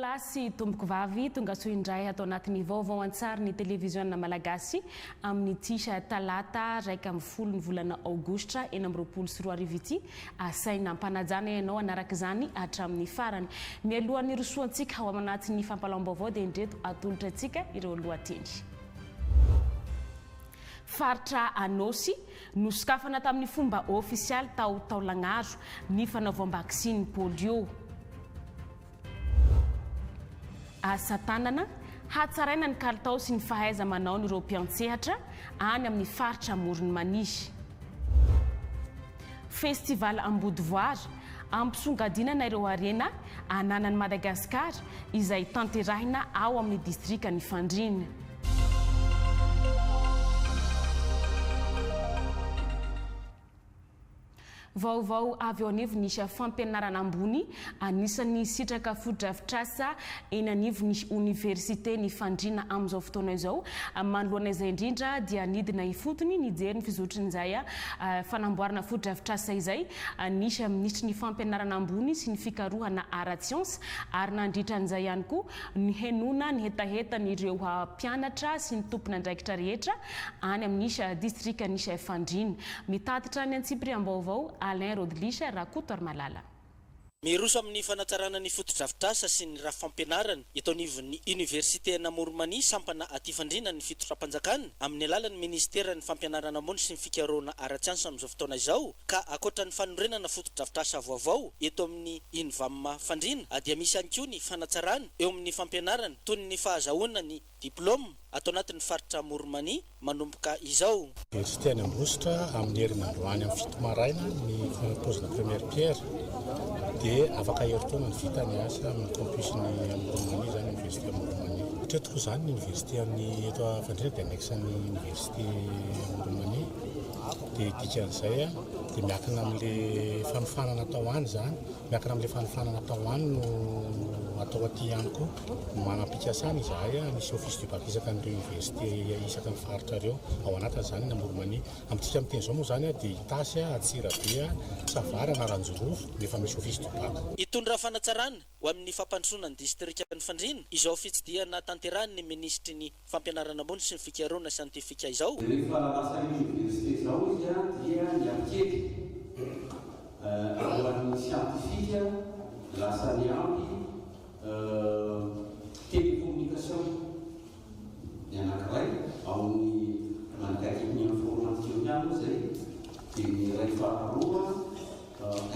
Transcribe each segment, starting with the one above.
Tompokolahy sy tompokovavy, tongasoa indray ato anatin'ny vaovao an-tsary ny televiziona malagasy amin'ity talata 11 ny volana aogositra 2026 ity. Asaina am-panajana ianao hanaraka izany hatramin'ny farany. Mialohan'ny hirosoantsika ao anatin'ny fampahalalam-baovao dia indreto atolotra antsika ireo lohateny. Faritra Anôsy, nosokafana tamin'ny fomba ofisialy tao Taolagnaro ny fanaovam-baksiny polio. Asa tanana, hatsaraina ny kalitao sy ny fahaiza-manaon'ireo mpiantsehatra any amin'ny faritra Amoron'i Mania. Festival Ambodivoara, ampisongadinana ireo harena ananan'i Madagasikara izay tanterahina ao amin'ny distrikan'i Fandriana. Vaovao avy eo anivon'ny fampianarana ambony, anisan'ny hisitraka fotodrafitrasa eny anivon'ny oniversite ny Fandriana amin'izao fotoana izao. Manoloana izay indrindra dia nidina ifotony nijery ny fizotrin'izay fanamboarana fotodrafitrasa izay ny minisitry ny fampianarana ambony sy ny fikarohana ara-tsiansa ary nandritra an'izay ihany koa nihenoana ny hetahetan'ireo mpianatra sy ny tompon'andraikitra rehetra any amin'ny distrikan'i Fandriana. Mitatitra ny antsipiriam-baovao, Alain Rodlisha Rakotoarimalala. Miroso amin'ny fanatsarana ny fotodrafitrasa sy ny rafi-fampianarana eto anivon'ny Oniversiten'Amoron'i sampana aty Fandriana ny fitondram-panjakana amin'ny alalan'ny Minisiteran'ny Fampianarana ambony sy ny Fikarohana ara-tsiansa amin'izao fotoana izao ka ankoatra ny fanorenana fotodrafitrasa vaovao eto amin'ny Invam Fandriana dia misy ihany koa ny fanatsarana eo amin'ny fampianarana toy ny fahazahoana ny diplaoma ato anatin'ny faritra Amoron'i Mania manomboka izao. Université any Ambositra amin'ny herinandroany amin'ny 7 maraina ny pose de première pierre dia afaka herintaona ny vita ny asa amin'ny campus ny Amoron'i Mania izany Université Amoron'i Mania. Hatreto koa izany ny université amin'ny eto Fandriana dia annexe ny université Amoron'i Mania dia dikan'izay dia miankina amin'ilay fanofanana atao any izany, miankina amin'ilay fanofanana atao any no atao aty ihany koa. Manam-pikasana izahay hanisy office du bac isaka an'ireo université isaka ny faritra ireo, ao anatin'izany ny Amoron'i Mania. Amintsika miteny izao moa izany dia Itasy, Antsirabe, Sava ary Analanjirofo no efa misy office du bac. Hitondra fanatsarana ho amin'ny fampandrosoana ny distrikan'i Fandriana izao fitsidihana tanterahin'ny minisitry ny Fampianarana ambony sy ny fikarohana siantifika izao. Rehefa lasa université izao izy dia niampy kely alohan'ny siantifika lasa niampy Télécommunication ny anankiray ao amin'ny manakaiky ny informatique eo ihany moa izay dia ny iray faharoa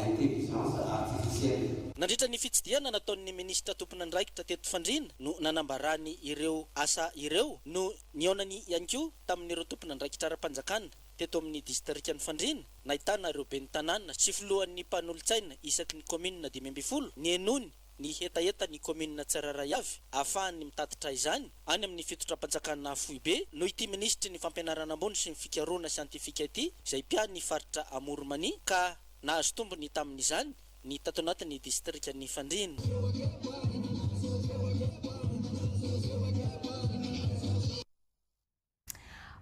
intelligence artificielle. Nandritra ny fitsidihana nataon'ny minisitra tompon'andraikitra teto Fandriana no nanambarany ireo asa ireo no nihaonany ihany koa tamin'ireo tompon'andraikitra ara-panjakana teto amin'ny distrikan'i Fandriana nahitana ireo ben'ny tanàna sy filohan'ny mpanolotsaina isaky ny kaominina 15 nihenoany ny hetaheta ny kaominina tsirairay avy ahafahany mitatitra izany any amin'ny fitondram-panjakana foibe noho ity minisitry ny fampianarana ambony sy ny fikarohana siantifika ity izay mpiahy ny faritra Amoron'i Mania ka nahazo tombony tamin'izany ny tato anatin'ny distrikan'i Fandriana.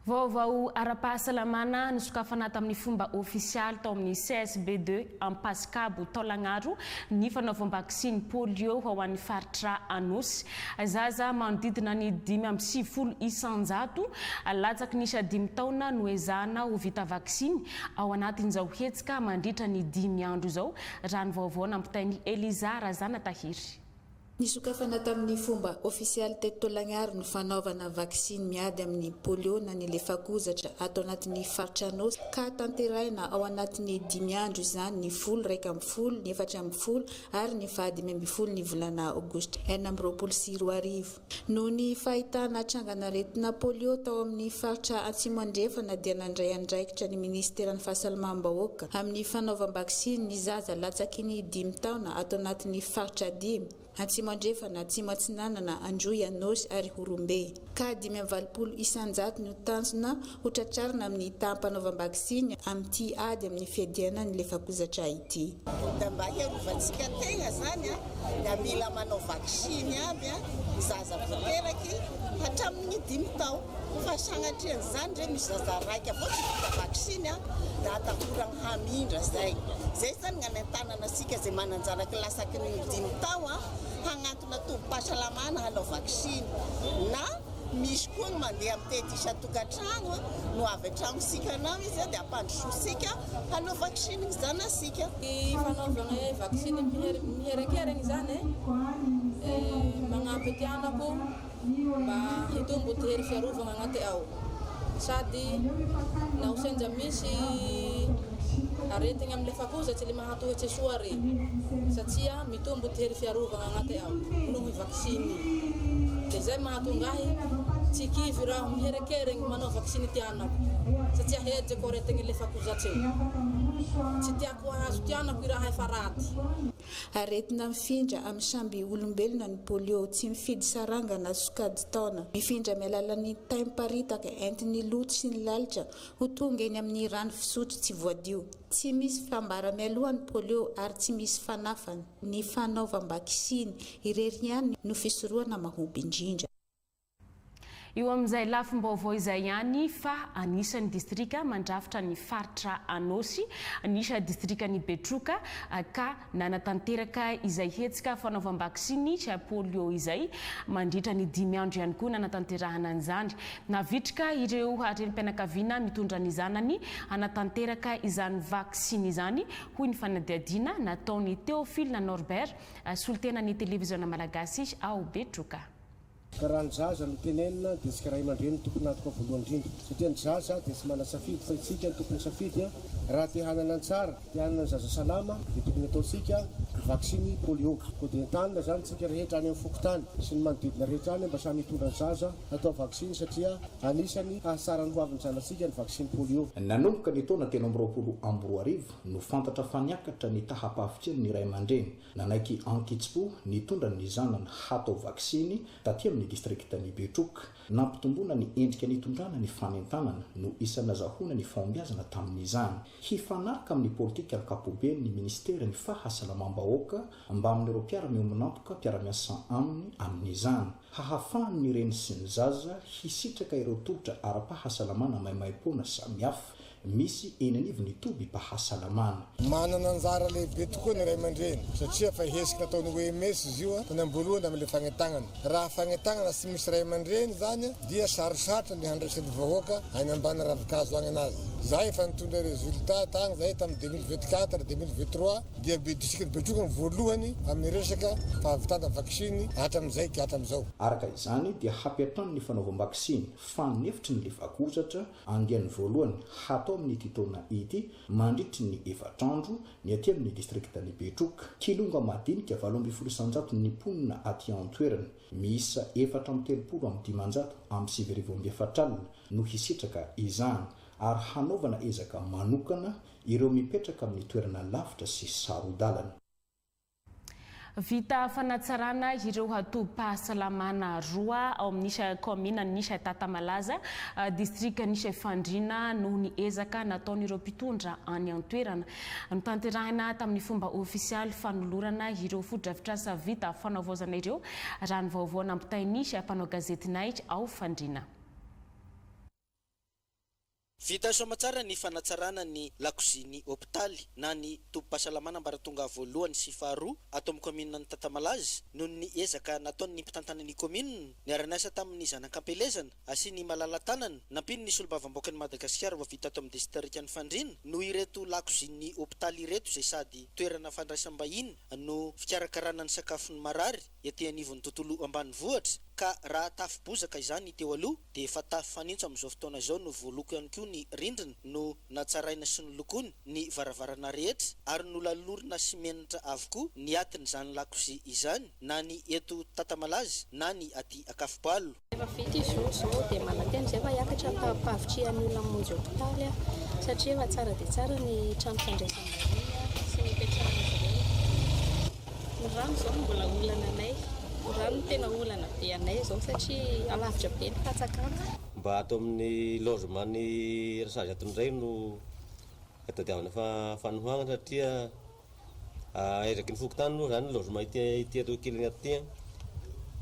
Vaovao ara-pahasalamana nosokafana tamin'ny fomba ofisialy tao amin'ny CSB ii Ampasikabo Taolagnaro ny fanaovam-baksiny polio ho an'ny faritra Anosy. Zaza manodidina ny 95 isan-jato latsaky ny isa dimy taona no ezahana ho vita vaksiny ao anatin'izao hetsika mandritra ny dimy andro izao, raha ny vaovao nampitain'i Eliza Razanatahiry. Nisokafana tamin'ny fomba ofisialy teto Tolagnaro ny fanaovana vaksiny miady amin'ny polio na ny lefakozatra ato anatin'ny faritra Anôsy ka tanterahina ao anatin'ny dimy andro izany ny folo, 11, ny 14 ary ny faha 15 ny volana aogositra 2026. Noho ny fahitana trangan'aretina polio tao amin'ny faritra Atsimo Andrefana dia nandray andraikitra ny minisiteran'ny Fahasalamam-bahoaka amin'ny fanaovam-baksiny ny zaza latsaky ny dimy taona ato anatin'ny faritra dimy, Atsimo Andrefana, Atsimo Atsinanana, Androy, Anôsy ary Horombe. Ka 85% no tanjona ho tratrarina amin'ny taham-panaovam-baksiny amin'ity ady amin'ny fiadiana ny lefakozatra ity. Dia mba hiarovantsika tegna zany dia mila manao vaksiny aby ny zaza vao teraky hatramin'ny dimy tao fa. Ka sagnatria an'izany ndre misy zaza raika avao tsy vita vaksiny a, da atahoragna hamindra zay. Zay zany gn'anentanana asika zay manan-janaky lasaky ny 5 tao a, hagnantona tobim-pahasalamana hanao vaksiny. Na misy koa ny mandeha mitety isan-tokantrano a, no avy an-tragno sika anao izy a, dia ampandrososika hanao vaksiny ny zanasika. Ny fanaovana vaksiny miherekerigny zany e, magnampy ty anako mba hitombo ty hery fiarovana agnaty ao, sady na ho sendra misy aretigny amin'ny lefakozatry le mahatohitsy soa re, satria mitombo ty hery fiarovana agnaty ao noho vaksiny. Dia zay mahatonga ahy tsy kivy raha miherekerigny manao vaksiny ty anako, satria hejeko aretigny lefakozatry io, tsy tiako hahazo ty anako i raha efa raty. Aretina mifindra amin'ny samby olombelona ny polio, tsy mifidy saranga na sokajy taona. Mifindra amin'ny alalan'ny taim-paritaka entin'ny loto sy ny lalitra ho tonga eny amin'ny rano fisotro tsy voadio. Tsy misy fambara mialoha ny polio ary tsy misy fanafany. Ny fanaovam-baksiny irery ihany no fisorohana mahomby indrindra. Eo amin'izay lafim-baovao izay ihany, fa anisan'ny distrika mandrafitra ny faritra Anôsy ny distrikan'i Betroka, ka nanatanteraka izay hetsika fanaovam-baksiny polio izay mandritra ny 5 andro ihany koa nanatanterahana an'izany. Navitrika ireo renim-pianakaviana mitondra ny zanany hanatanteraka izany vaksiny izany, hoy ny fanadihadiana nataon'i Théophile Norbert, solontenan'ny televiziona malagasy ao Betroka. Ka raha ny zaza no tenenina dia tsika ray aman-dreny no tompony antoka voalohany indrindra, satria ny zaza dia tsy manan-tsafidy fa isika no tompony safidy. Raha te hanana ny tsara, te hanana ny zaza salama dia tokony ataontsika ny vaksiny polio. Koa dia entanina izany tsika rehetra any amin'ny fokontany sy ny manodidina rehetra any mba samy hitondra ny zaza hatao vaksiny, satria anisany hahatsara ny hoavin'ny zanatsika ny vaksiny polio. Nanomboka ny taona 2023 no fantatra fa niakatra ny taham-pahavitrihan'ny ray aman-dreny nanaiky ankitsipo nitondra ny zanany hatao vaksiny taty amin'ny distriktan'i Betroka. Nampitomboana ny endrika nitondrana ny fanentanana no isan'ny nazahoana ny fahombiazana tamin'izany. Hifanaraka amin'ny politika ankapoben'ny ministeran'ny fahasalamam-bahoaka mbamin'ireo mpiara-miombon'antoka mpiara-miasa aminy amin'izany. Hahafahan'ny reny sy ny zaza hisitraka ireo tolotra ara-pahasalamana maimaimpoana samihafa misy eny anivon'ny tobim-pahasalamana. Manana anjara lehibe tokoa ny ray aman-dreny, satria fa hetsika nataon'ny OMS izy io tany am-boalohany amin'ilay fagnentagnana. Raha fagnentagnana tsy misy ray aman-dreny zany dia sarosarotra ny handraisan'ny vahoaka any ambany ravikazo agny anazy. Zahay efa nitondra résultat tagny zahay tamin'ny 2024, 2023 dia be district Betroka ny voalohany amin'ny resaka fahavitana vaksiny hatramin'izay ka hatramin'izao. Araka izany dia hampiatrano ny fanaovam-baksiny fanefitry ny lefakozatra andiany voalohany hatao amin'ity taona ity mandritry ny 4 andro ny aty amin'ny distriktan'i Betroka. Kilonga madinika 18% ny mponina aty an-toerana miisa 534 amby 940 no hisitraka izany, ary hanaovana ezaka manokana ireo mipetraka amin'ny toerana lavitra sy saro-dalana. Vita fanatsarana ireo tobim-pahasalamana 2 ao amin'ny kaominina Nisy Tatamalaza, distrika Nisy Fandriana, noho ny ezaka nataon'ireo mpitondra any an-toerana. Notanterahina tamin'ny fomba ofisialy fanolorana ireo fotodrafitrasa vita fanavaozana ireo, raha ny vaovao nampitain'ny mpanao gazetinay ao Fandriana. Vita soamatsara ny fanatsarana ny lakoziny hopitaly na ny tobim-pahasalamana ambaratonga voalohany sy faharoa ato amin'ny kaominina ny Tatamalaza noho ny ezaka nataon'ny mpitantana ny kaominina niara-niasa tamin'ny zanak'ampelezana asiany malala-tanana nampiany ny solombavambahoakan'i Madagasikara vao vita ato amin'ny distrikan'i Fandriana noho ireto lakoziny hopitaly ireto izay sady toerana fandraisam-bahiny no fikarakarana ny sakafon'ny marary ety anivon'ny tontolo ambanivohitra, ka raha tafo bozaka izany teo aloha dia efa tafo fanitso amin'izao fotoana izao no voaloko ihany koa ny rindrina no natsaraina sy nolokoina ny varavarana rehetra ary nolalorina simenitra avokoa ny atin'izany lakozia izany na ny eto Tatamalaza na ny aty Akafobalo. Efa vita izy io izao dia manantena izay fa hiakatra ny taham-pahavitrihan'ny olona mamonjy hopitaly, satria efa tsara dia tsara ny trano fandraisam-bahiny sy ny ipetrahan'izy ireo. Ny rano izao no mbola olana anay, ny rano no tena olana be anay izao satria alavitra be ny fatsakana. Mba ato amin'ny logement ny rasazy ato indray no tadiavina fanohanana, satria eraky ny fokontany moa zany logement ity ato keliny ato ity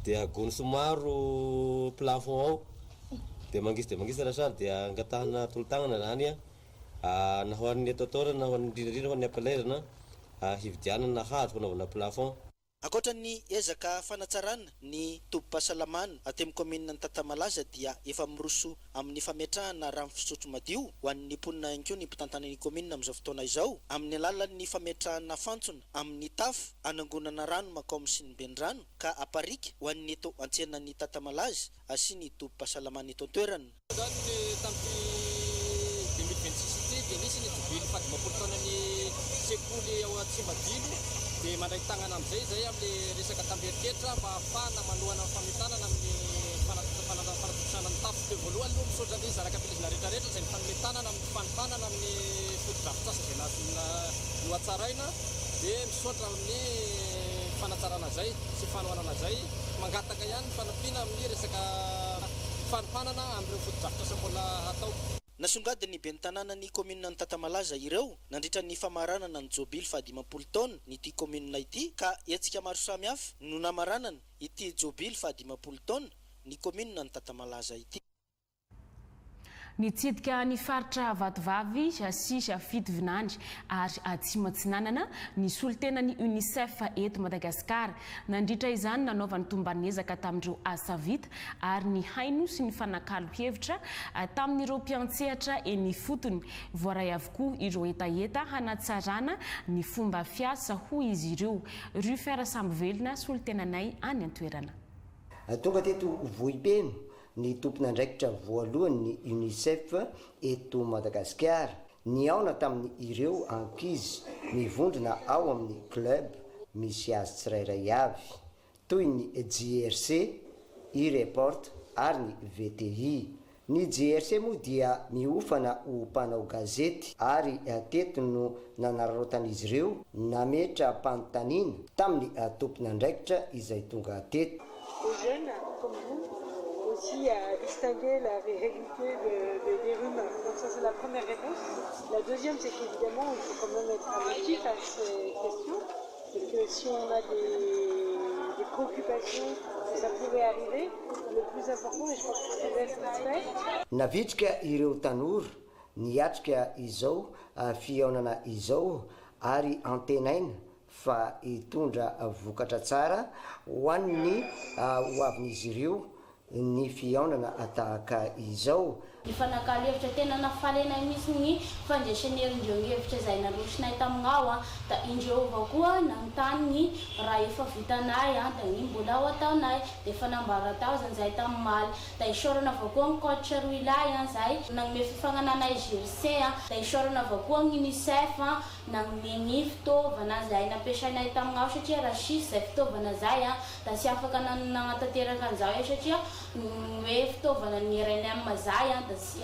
dia gony somaro plafond ao. Dia mangisy dia mangisy Rasary dia angatahana tolo-tagnana zany a, na ho an'ny eto an-toerana na ho an'ny indrindra indrindra ho an'ny Ampelairana hividianana hazo hanaovana plafond. Ankoatra ny ezaka fanatsarana ny tobim-pahasalamana aty amin'ny kaominina Antatamalaza dia efa miroso amin'ny fametrahana rano fisotro madio ho an'ny mponina ihany koa ny mpitantana ny kaominina amin'izao fotoana izao amin'ny alalan'ny fametrahana fantsona amin'ny tafo hanangonana rano mankao amin'ny siniben-drano ka aparika ho an'ny eto an-tsenan'i Tatamalaza sy ny tobim-pahasalamana eto an-toerana. Izany ny tamin'ity 2026 ity dia nisy ny jobily fahadimampolo taonan'ny sekoly ao Atsimbadilo dia mandray tanana amin'izay izay amin'ilay resaka tamberitreritra mba hahafahana manohana ny fametanana amin'ny fanatontosana ny tafo. Dia voalohany aloha misaotra ny zanak'Ampielezana rehetra rehetra izay mifanome tanana amin'ny fanohanana amin'ny fotodrafitrasa izay nohatsaraina dia misaotra amin'ny fanatsarana izay sy fanohanana izay. Mangataka ihany ny fanampiana amin'ny resaka fanohanana amin'ireo fotodrafitrasa mbola hatao. Nasongadin'ny ben'ny tanànan'ny kaominina Antatamalaza ireo nandritra ny famaranana ny jobily fahadimampolo taona n'ity kaominina ity ka hetsika maro samihafa no namaranana ity jobily fahadimampolo taona ny kaominina Antatamalaza ity. Nitsidika ny faritra Vatovavy sy Fitovinany ary Atsimo Atsinanana ny solontenan'ny Unicef eto Madagasikara. Nandritra izany nanaovany tomban'ezaka tamin'ireo asa vita ary nihaino sy nifanakalo hevitra tamin'ireo mpiantsehatra eny ifotony. Voaray avokoa ireo hetaheta hanatsarana ny fomba fiasa hoy izy ireo. Rufin Rasambovelona, solontenanay any an-toerana. Tonga teto Vohipeno ny tompon'andraikitra voalohany ny Unicef eto Madagasikara, nihaona tamin'ny ireo ankizy mivondrona ao amin'ny club misy azy tsirairay avy, toy ny JRC, E-Report ary ny VTI. Ny JRC moa dia miofana ho mpanao gazety ary teto no nanararaotan'izy ireo nametra-panontaniana tamin'ny tompon'andraikitra izay tonga teto. Aux jeunes comme vous aussi à distinguer la réalité de, de, des rumeurs. Donc ça c'est la première réponse. La deuxième c'est qu'évidemment il faut quand même être attentif à ces questions et que si on a des, des préoccupations que ça pourrait arriver, le plus important, et je pense que c'est fait. Navitrika ireo tanora niatrika izao fihaonana izao ary antenaina fa hitondra vokatra tsara ho an'ny hoavin'izy ireo ny fihaonana tahaka izao. Nifanakalo hevitra tena nafaly anay mihitsy ny fandraisan'erindreo ny hevitra izay narosonay tamignao a, da indreo avao koa nanontany ny raha efa vitanay a, da ny mbola ho ataonay, da efa nambara tao zany zahay tamin'ny da isaorana avao koa ny coach roy lahy a zay nagnome fifagnananay GRC a, da isaorana avao koa ny UNICEF a nagnome ny fitaovana zay nampiasainay tamignao satria raha sisy zay fitaovana zay a da tsy afaka nagnatanteraka an'izao e satria hoe fitaovana ny RNM zay a da tsy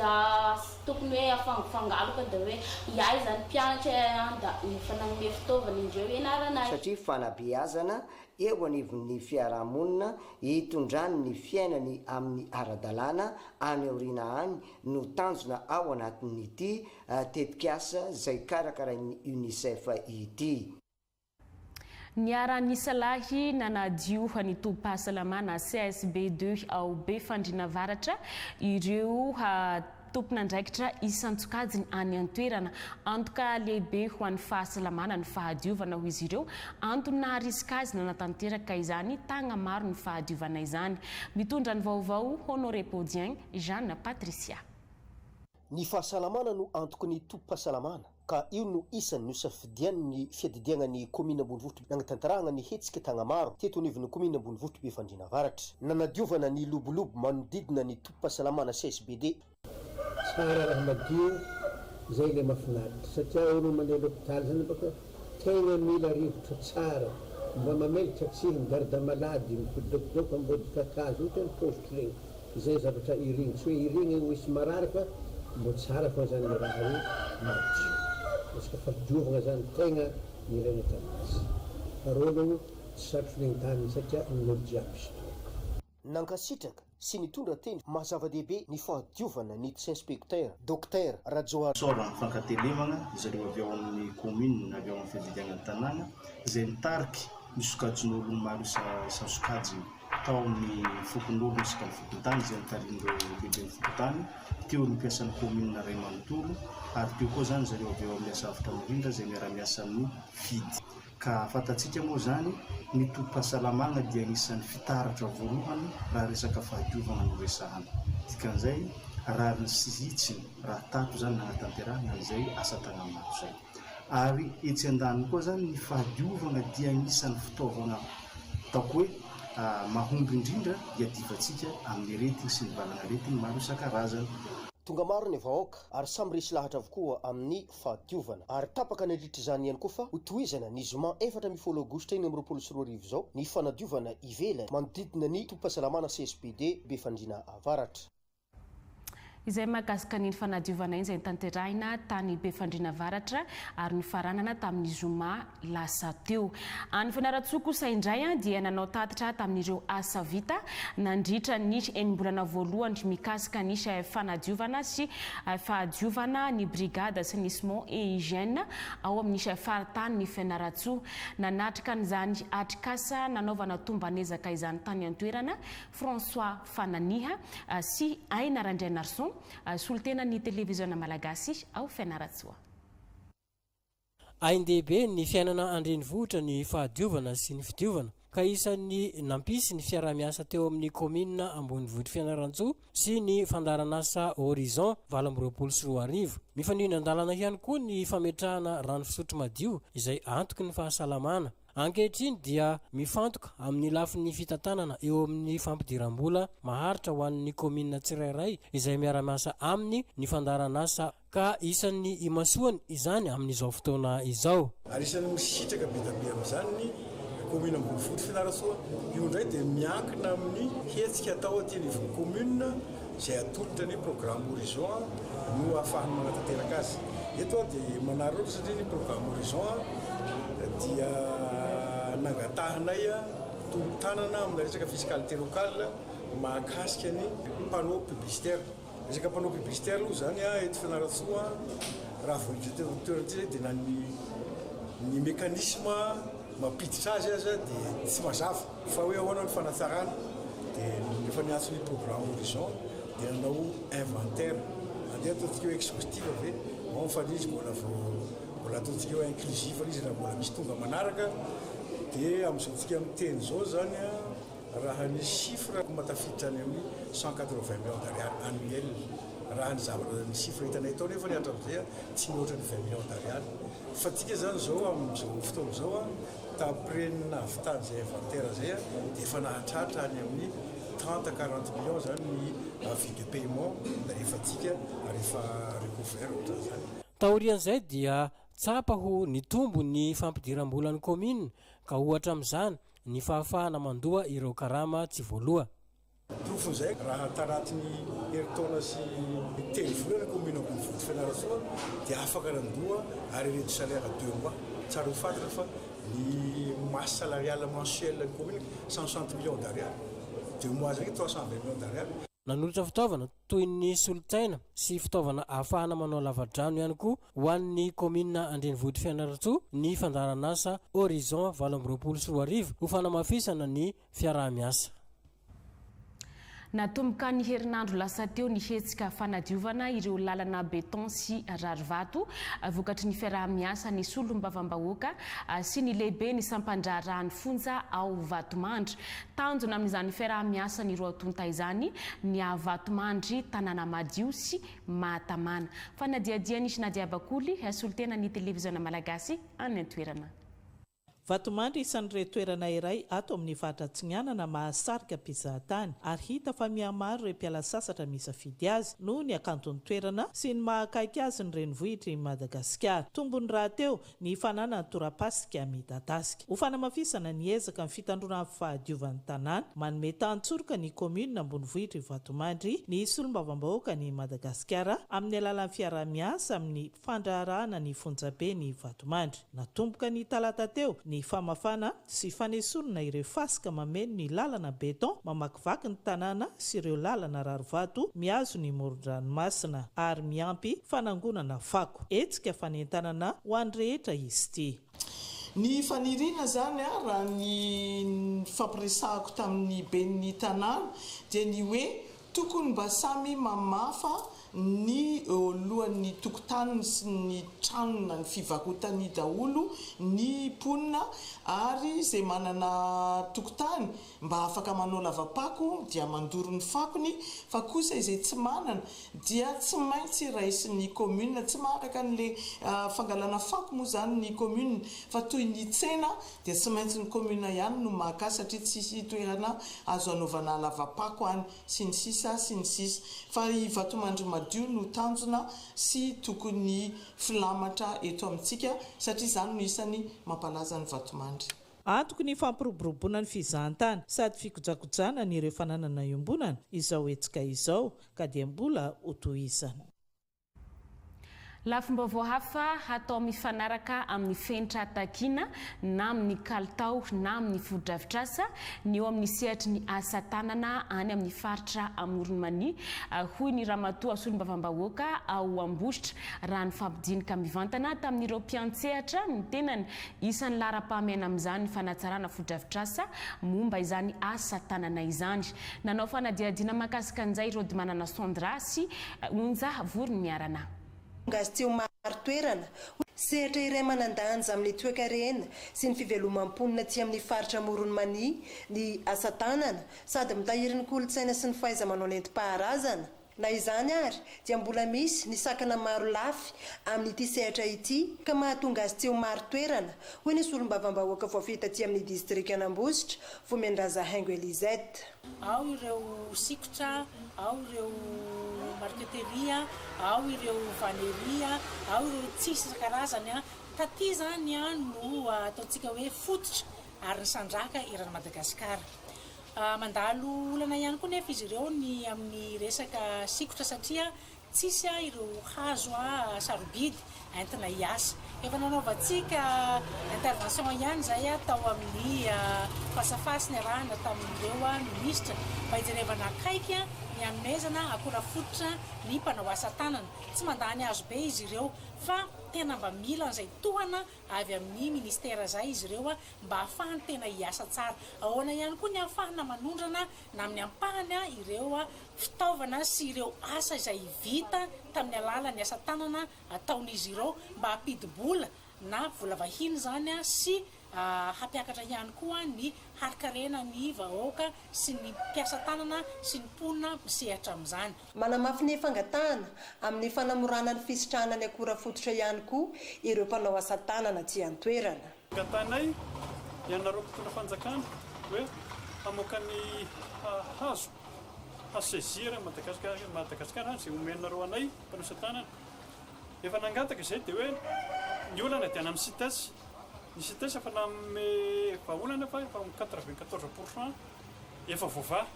tokony hoe afangafangaloka da hoe iay zany mpianatra da efa nagnome fitaovana indreo ianaranay. Satria fanabeazana eo anivon'ny fiarahamonina hitondrany ny fiainany amin'ny ara-dalàna any aoriana any no tanjona ao anatin'ity tetikasa zay karakarain'ny UNICEF ity. Niara-nisalahy nanadio ny tobim-pahasalamana CSB2 ao Befandriana Avaratra ireo tompon'andraikitra isan-tsokajiny any an-toerana. Antoka lehibe ho an'ny fahasalamana ny fahadiovana hoy izy ireo. Antony naharisika azy nanatanteraka izany tagnamaro ny fahadiovana izany. Mitondra ny vaovao Honoré Podien, Jeanne Patricia. Ny fahasalamana no antoky ny tobim-pahasalamana ka io no isan'ny nosafidian'ny fiadidiana ny kaominina ambonivohitra nanatanterahana ny hetsika tagnamaro teto anivon'ny kaominina ambonivohitra Befandriana Avaratra. Nanadiovana ny lobolobo manodidina ny tobim-pahasalamana CSBD. Tsara raha madio zay le mahafinaritra satria olo mandeha l'hôpital zany baka tegna mila rivotra tsara mba mamelatra tsy migarda malady mipodokidoko ambody kakazo io tena paositry regny zay zavatra irigny tsy hoe irigny ho isy marary fa mbo tsara fô zany le raha hoe madio resaka fahadiovana zany tegna ilaina taminazy fa rô aloha tsy sarotry regny tany satria amin'olo jiaby izy to. Nankasitraka sy nitondra teny maha zava-dehibe ny fahadiovana ny inspecteur Docteur Rajohary. Isaorana fankatelemana zareo avy ao amin'ny commune, avy ao amin'ny fiadidiana ny tanàna izay mitariky ny sokajin'olo maro isan-sokajiny. Tao ny fokonolona isaka ny fokontany izay notarihin'ireo lehiben'ny fokontany, teo ny mpiasan'ny kaominina iray manontolo ary teo koa izany zareo avy ao amin'ny Asa Avotra Mirindra izay miara-miasa amin'ny FID. Ka fantatsika moa izany, ny tobim-pahasalamana dia anisan'ny fitaratra voalohany raha resaka fahadiovana no resahana. Dikan'izay, rariny sy hitsiny raha tato izany nanatanterahana an'izay asa tagnamaro izay. Ary etsy andaniny koa izany ny fahadiovana dia anisan'ny fitaovana ataoko hoe mahomby indrindra hiadivantsika amin'ny aretigny sy ny valan'aretigny maro isan-karazany. Tonga maro ny vahoaka ary samy resy lahatra avokoa amin'ny fahadiovana. Ary tapaka nandritra izany ihany koa fa hotohizana ny zoma 14 aogositra 2026 izao ny fanadiovana ivelany manodidina ny tobim-pahasalamana CSBD Befandriana Avaratra. Izay mahakasika an'iny fanadiovana iny izay notanterahina tany Befandriana Avaratra ary nofaranana tamin'ny zoma lasa teo. Any Fianarantsoa kosa indray dia nanao tatitra tamin'ireo asa vita nandritra ny enim-bolana voalohany mikasika ny fanadiovana sy fahadiovana ny brigade assainissement et hygiène ao amin'ny faritanin'i Fianarantsoa. Nanatrika an'izany atrikasa nanaovana tomban'ezaka izany tany an-toerana François Fananiha sy Aina Randrianarison, solontenan'ny Televiziona Malagasy ao Fianarantsoa. Ain-dehibe ny fiainana an-drenivohitra ny fahadiovana sy ny fidiovana ka isan'ny nampisy ny fiaraha-miasa teo amin'ny kaominina ambonivohitr'i Fianarantsoa sy ny fandaharanasa Horizon 2028. Mifanindran-dalana ihany koa ny fametrahana rano fisotro madio izay antoky ny fahasalamana. Ankehitriny dia mifantoka amin'ny lafiny fitantanana eo amin'ny fampidiram-bola maharitra ho an'ny kaominina tsirairay izay miara-miasa aminy ny fandaharanasa ka isan'ny imasoany izany amin'izao fotoana izao. Ary isan'ny misitraka be dia be amin'izany ny kaominina ambonivohitra Fianarantsoa. Io indray dia miankina amin'ny hetsika atao aty anivon'ny kaominina izay atolotra ny programme Horizon no ahafahany manatanteraka azy. Eto aho dia manararaotra satria ny programme Horizon dia nangatahanay tolo-tanana amina resaka fiscalité locale mahakasika ny panneau publicitaire. Resaka panneau publicitaire aloha izany eto Fianarantsoa raha vao hiditra teo amin'ny toerana ity izay dia na ny ny mécanisme mampiditra azy aza dia tsy mazava fa hoe ahoana ny fanatsarana dia rehefa niantso ny programme Horizon dia nanao inventaire andeha ataontsika hoe exhaustive ve bon fa ilay izy mbola vao mbola ataontsika hoe inclusive ilay izy raha mbola misy tonga manaraka dia amin'izao tsika miteny izao izany Raha ny chiffre mahatafiditra any amin'ny 180 millions d'ariary annuel. Raha ny zavatra ny chiffre hitanay tao nefany hatramin'izay tsy mihoatra ny 20 millions d'ariary. Fa tsika izany izao amin'izao fotoana izao d'après ny nahavitan'izay inventaire izay dia efa nahatratra any amin'ny 30 à 40 millions izany ny avis de paiement nalefantsika ary efa recouvert ohatran'izany. Taorian'izay dia tsapa ho nitombo ny fampidiram-bolan'ny kaominina ka ohatra amin'izany ny fahafahana mandoa ireo karama tsy voaloa. Porofon'izay, raha tanatin'ny herintaona sy telo volana kaominina ambonivohitr'i Fianarantsoa dia afaka nandoa arriéré de salaire deux mois. Tsara ho fantatra fa ny masse salariale mensuelle ny kaominina 160 millions d'ariary, deux mois zay 320 millions d'ariary. Nanolotra fitaovana toy ny solontsaina sy fitaovana ahafahana manao lavadrano ihany koa ho an'ny kaominina an-drenivohitr'i Fianarantsoa ny fandaharanasa Horizon 2028 ho fanamafisana ny fiaraha-miasa. Natomboka ny herinandro lasa teo ny hetsika fanadiovana ireo lalana béton sy rarivato vokatry ny fiaraha-miasa ny solombavambahoaka sy ny lehiben'ny sampandraharahan'ny fonja ao Vatomandry. Tanjona amin'izany fiaraha-miasan'ny roa tonta izany ny haha Vatomandry tanàna madio sy mahatamana. Fanadihadian'i Nadia Bakoly, solontenan'ny Televiziona Malagasy any an-toerana. Vatomandry isan'ireo toerana iray ato amin'ny faritra Atsinanana mahasarika mpizahatany ary hita fa mihamaro ireo mpiala sasatra misafidy azy noho ny hakanton'ny toerana sy ny maha akaiky azy ny renivohitr'i Madagasikara. Tombony rahateo ny fananana torapasika midadasika. Ho fanamafisana ny ezaka ny fitandroana ny fahadiovan'ny tanàna, manome tantsoroka ny kaominina ambonivohitr'i Vatomandry ny solombavambahoakan'i Madagasikara amin'ny alalan'ny fiaraha-miasa amin'ny fandraharahana ny fonjaben'i Vatomandry. Natomboka ny talata teo ny famafana sy fanesorana ireo fasika mameno ny lalana béton mamakivaky ny tanàna sy ireo lalana rarivato mihazo ny moron-dranomasina ary miampy fanangonana fako. Hetsika fanentanana ho an'ny rehetra izy ity. Ny faniriana izany raha ny nifampiresahako tamin'ny ben'ny tanàna dia ny hoe tokony mba samy mamafa ny eo alohan'ny tokotaniny sy ny tranony na ny fivarotany daholo ny mponina ary izay manana tokotany mba afaka manao lava-pako dia mandoro ny fakony fa kosa izay tsy manana dia tsy maintsy raisin'ny commune, tsy maharaka an'le fangalana fako moa izany ny commune fa toy ny tsena dia tsy maintsy ny commune ihany no maka azy satria tsisy toerana azo anaovana lava-pako any. sy ny sisa sy ny sisa Fa i Vatomandry madio no tanjona sy tokony filamatra eto amintsika satria izany no isany mampalaza an'i Vatomandry. Antoky ny fampiroboroboana ny fizahantany sady fikojakojana ny ireo fananana iombonana izao hetsika izao ka dia mbola hotohizana. Lafim-baovao hafa hatao mifanaraka amin'ny fenitra takiana na amin'ny kalitao na amin'ny fotodrafitrasa ny eo amin'ny sehatry ny asa tanana any amin'ny faritra Amoron'i Mania, hoy ny ramatoa solombavambahoaka ao Ambositra raha nifampidinika mivantana tamin'ireo mpiantsehatra ny tenany. Isan'ny laharam-pahamehana amin'izany ny fanatsarana fotodrafitrasa momba izany asa tanana izany. Nanao fanadihadiana mahakasika an'izay Rodimanana Sandra sy Onja Voroniarana. Tonga azy tsy ho marin-toerana. Sehatra iray manan-danja amin'ny toekarena sy ny fivelomam-ponina aty amin'ny faritra Amoron'i Mania ny asa tanana, sady mitahiry ny kolontsaina sy ny fahaiza-manao nentim-paharazana. Na izany ary dia mbola misy ny sakana maro lafy amin'ity sehatra ity ka mahatonga azy tsy ho marin-toerana, hoy ny solombavambahoaka voafidy taty amin'ny distrikan'Ambositra, Vomendraza Haingo Elisette. Ao ireo sikotra, ao ireo marqueterie, ao ireo vannerie, ao ireo tsihy isan-karazany. Taty izany no ataontsika hoe fototra ary nisandrahaka eran'i Madagasikara. Mandalo olana ihany koa nefa izy ireo ny amin'ny resaka sikotra satria Tsisy ireo hazo sarobidy entina hiasa. Efa nanaovantsika intervention ihany izay tao amin'ny face à face niarahana tamin'ireo minisitra mba hijerevana akaiky ny hanomezana akora fototra ny mpanao asa tanana. Tsy mandany hazo be izy ireo fa tena mba mila an'izay tohana avy amin'ny ministera izay izy ireo mba hahafahany tena hiasa tsara. Ahoana ihany koa ny hahafahana manondrana na amin'ny ampahany ireo fitaovana sy ireo asa izay vita tamin'ny alalan'ny asa tanana ataon'izy ireo mba hampidi-bola na vola vahiny izany sy hampiakatra ihany koa ny harin-karena ny vahoaka sy ny mpiasa tanana sy ny mponina misehatra amin'izany. Manamafy ny fangatahana amin'ny fanamorana ny fisitrahana ny akora fototra ihany koa ireo mpanao asa tanana aty an-toerana. Angatahanay ianareo mpitondra fanjakana hoe hamoaka ny hazo hazo saisir Madagascar Madagascar izay omenareo anay mpanao tanana. Efa nangataka izay dia hoe ny olana dia any amin'ny CITES. Ny CITES efa nanome vahaolana fa efa amin'ny 94 pour cent efa voavaha.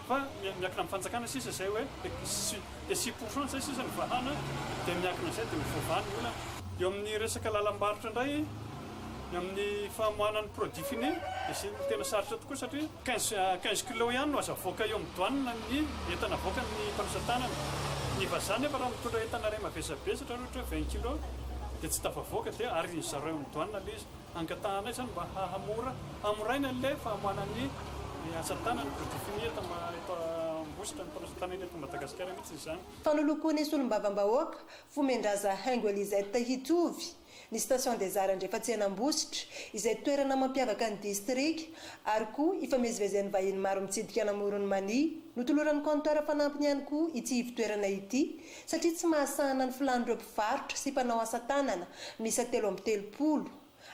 Fa miankina amin'ny fanjakana sisa izay hoe le 6 pour cent izay sisa no vahana dia miankina amin'izay dia ho voavaha ny olana. Eo amin'ny resaka lalam-barotra indray, ny amin'ny famoahana ny produit fini dia sy tena sarotra tokoa satria 15 kilos ihany no azo avoaka eo amin'ny douane ny entana avoakan'ny mpanosa tanana. Ny vazaha nefa raha mitondra entana iray mavesabesatra ohatra hoe 20 kilos dia tsy tafavoaka dia ary ny zareo eo amin'ny douane ilay izy. Angatahanay izany mba hahamora hamoraina ilay famoahana ny asa tanana, produit fini eto eto Ambositra, ny mpanao asa tanana eto Madagasikara mihitsy izany. Fanolokoan'ny solombavambahoaka, Fomendraza Haingo Elisette Hitovy, ny Station des Arts Andrefatsena Ambositra, izay toerana mampiavaka ny distrika ary koa ifamezivezen'ny vahiny maro mitsidika an'Amoron'i Mania. Notoloran'ny compteur fanampiny ihany koa ity ivotoerana ity satria tsy mahasahana ny filàn'ireo mpivarotra sy mpanao asa tanana miisa 33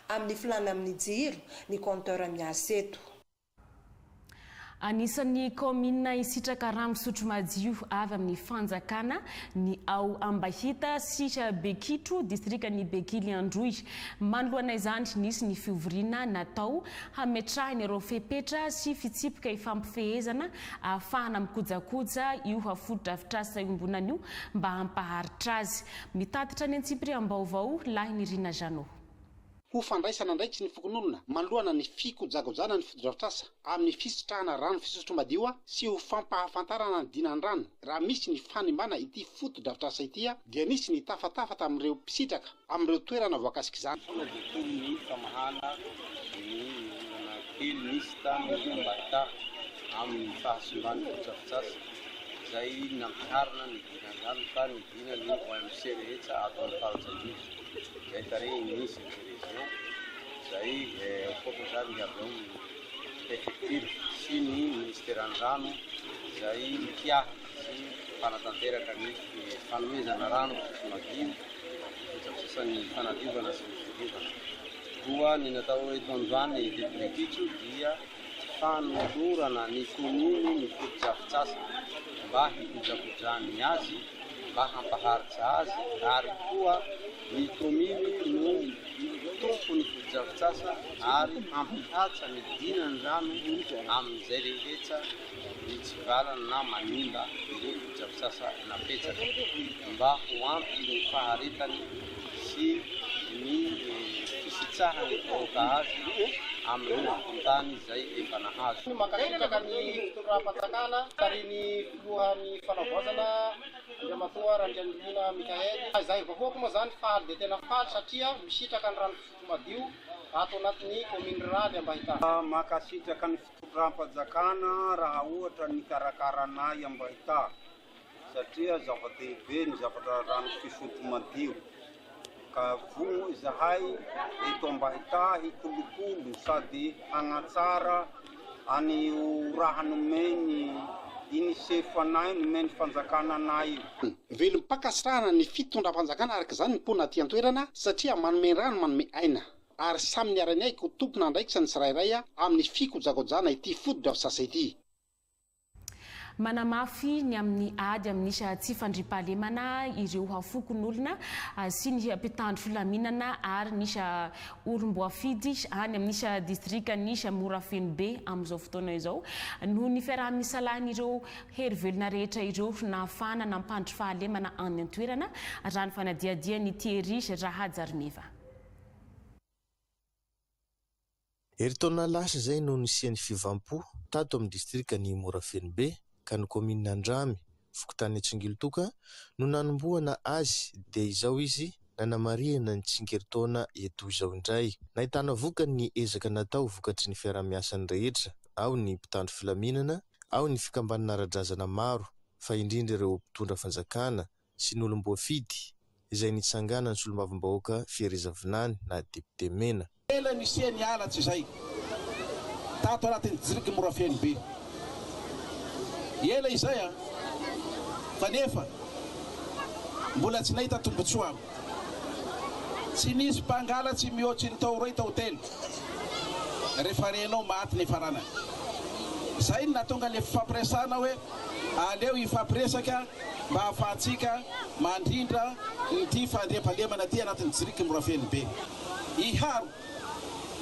amin'ny filàna amin'ny jiro ny compteur miasa eto. Anisan'ny kaominina hisitraka rano fisotro madio avy amin'ny fanjakana ny ao Ambahita sy Bekitro, distrikan'i Bekily Androy. Manoloana izany, nisy ny fivoriana natao hametrahina ireo fepetra sy fitsipika ifampifehezana ahafahana mikojakoja io fotodrafitrasa iombonana io mba hampaharitra azy. Mitatitra ny antsipiriam-baovao, Lahinirina Jeannot. Ho fandraisana andraikitry ny fokonolona manoloana ny fikojakojana ny fotodrafitrasa amin'ny fisitrahana rano fisotro madio sy ho fampahafantarana ny dinan'ny rano raha misy ny fanimbana ity fotodrafitrasa ity dia nisy ny tafatafa tamin'ireo mpisitraka amin'ireo toerana voakasik'izany. Tonga dia toy ny famahana ny olana kely nisy tany Ambarità amin'ny fahasimban'ny fotodrafitrasa izay nampiharina ny dinan'ny rano ka nidina ny OMC rehetra ato amin'ny faritra Androy. Izay tarehiny ny chef de région, izay ankoatra izany ny avy ao amin'ny préfecture sy ny ministeran'ny rano izay mpiahy sy mpanatanteraka ny fanomezana rano fisotro madio, fotodrafitrasan'ny fanadiovana sy ny fidiovana. Koa ny natao eto androany teto Bekitso dia fanolorana ny kaominy ny fotodrafitrasa mba hikojakojany azy mba hampaharitra azy ary koa ny kaominy no tompon'ny fotodrafitrasa ary hampihatra ny dinan'ny rano amin'izay rehetra mitsivalana na manimba ireo fotodrafitrasa napetraka mba ho ampy ny faharetany sy ny fisitsahan'ny vahoaka azy amin'ireo fokontany izay efa nahazo. Mankasitraka ny fitondram-panjakana tarihin'ny Filohan'ny Fanavaozana Andriamatoa Randrianirina Michaël. Izahay vahoaka moa izany faly dia tena faly satria misitraka ny rano fisotro madio ato anatin'ny kaominina Raly Ambahità. Mankasitraka ny fitondram-panjakana raha ohatra nikarakara anay Ambahità satria zava-dehibe ny zavatra rano fisotro madio ka vonona izahay eto Ambahità hikolokolo sady hagnatsara an'io raha nomen'ny Unicef anay, nomen'ny fanjakana anay io. Velom-pankasitrahana ny fitondram-panjakana araka izany ny mponina aty an-toerana satria manome rano manome aina ary samy niara-niaiky ho tompon'andraikitra ny tsirairay amin'ny fikojakojana ity fotodrafitrasa ity. Manamafy ny amin'ny ady amin'ny tsy fandriampahalemana ireo fokonolona sy ny mpitandro filaminana ary ny olom-boafidy any amin'ny distrikan'i Morafenobe amin'izao fotoana izao noho ny fiaraha-misalahin'ireo hery velona rehetra ireo nahafahana nampandry fahalemana any an-toerana, raha ny fanadihadian'i Thierry Rahajarimeva. Herintaona lasa izay no nisian'ny fiovam-po tato amin'ny distrikan'i Morafenobe ka ny kaominina Andramy, fokontany Antsingilotoka no nanombohana azy dia izao izy nanamarihana ny tsingerin-taona eto izao indray. Nahitana vokany ny ezaka natao vokatry ny fiaraha-miasan'ny rehetra, ao ny mpitandro filaminana, ao ny fikambanana ara-drazana maro fa indrindra ireo mpitondra fanjakana sy ny olom-boafidy izay nitsanganan'ny solombavambahoaka Fiereza Vinany na depiote mena. Ela nisia ny ala tsy izay tato anatin'ny jiriky Morafeno be. Ela izay an! Fa nefa mbola tsy nahita tombotsoa aho. Tsy nisy mpangalatsy mihoatry ny tao roy tao telo rehefa renao maty ny faranany. Zay no nahatonga le fifampiresahana hoe aleo hifampiresaka mba hahafahantsika mandrindra ity fandriampahalemana ity anatin'ny jiriky Morafeno be. Hiharo,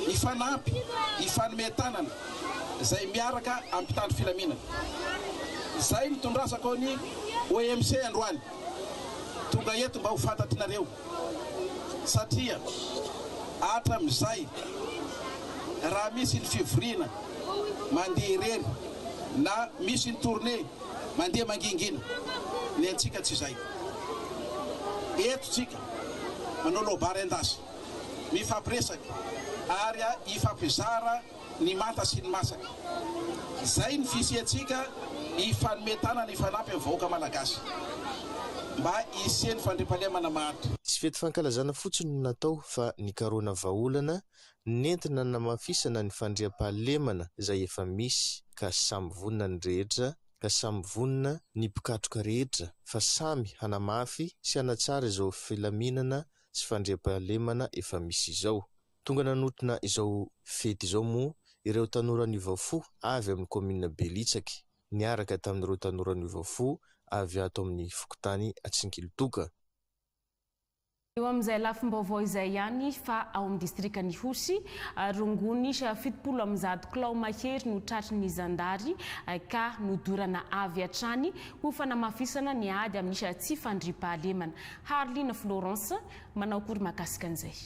hifanampy, hifanome tanana izay miaraka amin'ny mpitandro filaminana. Izay nitondrasako ny OMC androany tonga eto mba ho fantatrinareo satria hatramin'izay raha misy ny fivoriana mandeha irery na misy ny tournée mandeha mangingina, ny antsika tsy izay. Eto tsika manao loabary an-dasy, mifampiresaka ary hifampizara ny manta sy ny masaka. Izay ny fisiantsika hifanome tanana hifanampy amin'ny vahoaka Malagasy mba hisian'ny fandriampahalemana maharitra. Tsy fety fankalazana fotsiny no natao fa nikarohana vahaolana nentina nanamafisana ny fandriampahalemana izay efa misy ka samy vonona ny rehetra ka samy vonona ny mpikatroka rehetra fa samy hanamafy sy hanatsara izao filaminana sy fandriampahalemana efa misy izao. Tonga nanotrona izao fety izao moa ireo tanora niova fo avy amin'ny kaominina Belitsaky niaraka tamin'ireo tanora niova fo avy ato amin'ny fokontany Atsinkilotoka. Eo amin'izay lafim-baovao izay ihany fa ao amin'ny distrikan'Ihosy, rongony 170 kilao mahery no tratry ny zandary ka nodorana avy hatrany ho fanamafisana ny ady amin'ny tsy fandriampahalemana. Harlina Florence, manao akory mahakasika an'izay?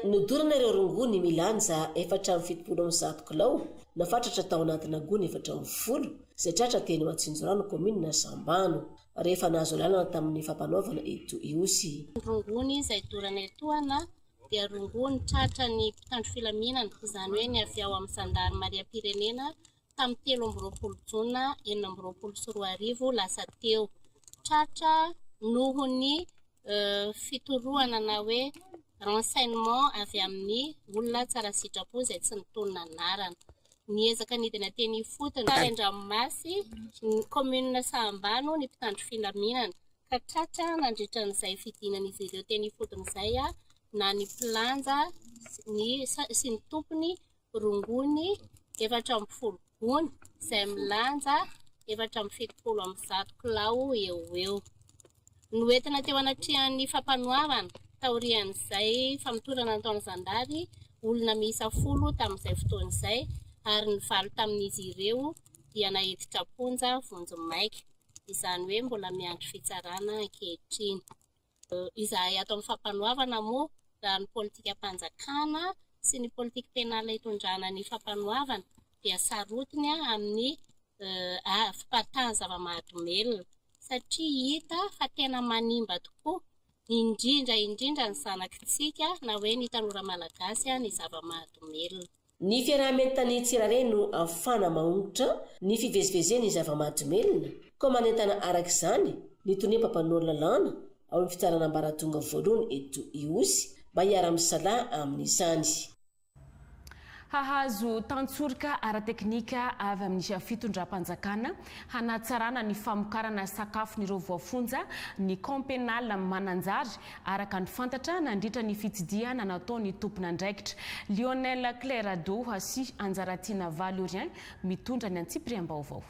Nodorana ireo rongony milanja 174 kilao nafatratra tao anatina gony 14 izay tratra teny Matsinjorano kaominina Sambano rehefa nahazo alalana tamin'ny fampanoavana eto Ihosy. Ny rongony izay dorana etoana dia rongony tratra ny mpitandro filaminana, izany hoe ny avy ao amin'ny zandarimariam-pirenena tamin'ny 23 jona 2026 lasa teo. Tratra noho ny fitorohana na hoe renseignement avy amin'ny olona tsara sitrapo izay tsy nitonona anarana. Niezaka nidina teny ifotony tany Andranomasy, ny kaominina Sahambano ny mpitandro filaminana ka tratra nandritra an'izay fidinan'izy ireo teny ifotony izay na ny mpilanja ny sy ny tompony rongony 14 gony izay milanja 174 kilao eo ho eo. Noentina teo anatrehan'ny fampanoavana taorian'izay famotorana nataon'ny zandary olona miisa folo tamin'izay fotoana izay ary ny valo tamin'izy ireo dia naiditra am-ponja vonjimaika, izany hoe mbola miandry fitsarana ankehitriny. Izahay ato amin'ny fampanoavana moa raha ny politikam-panjakana sy ny politique pénale itondrana ny fampanoavana dia sarotiny amin'ny fipatahan'ny zava-mahadomelina satria hita fa tena manimba tokoa indrindra indrindra ny zanakitsika na hoe ny tanora malagasy ny zava-mahadomelina. Ny fiaraha-mientan'ny tsirairay no ahafahana mahongotra ny fivezivezen'ny zava-mahadomelina, koa manentana araka izany ny tonia mpampanoa lalàna ao amin'ny fitsarana ambaratonga voalohany eto Ihosy mba hiara-misalahy amin'izany. Hahazo tantsoroka ara-teknika avy amin'ny fitondram-panjakana hanatsarana ny famokarana sakafon'ireo voafonja ny Camp Pénal Mananjary, araka ny fantatra nandritra ny fitsidihana nataon'ny tompon'andraikitra. Lionel Clerado sy Anjaratiana Valorien mitondra ny antsipiriam-baovao.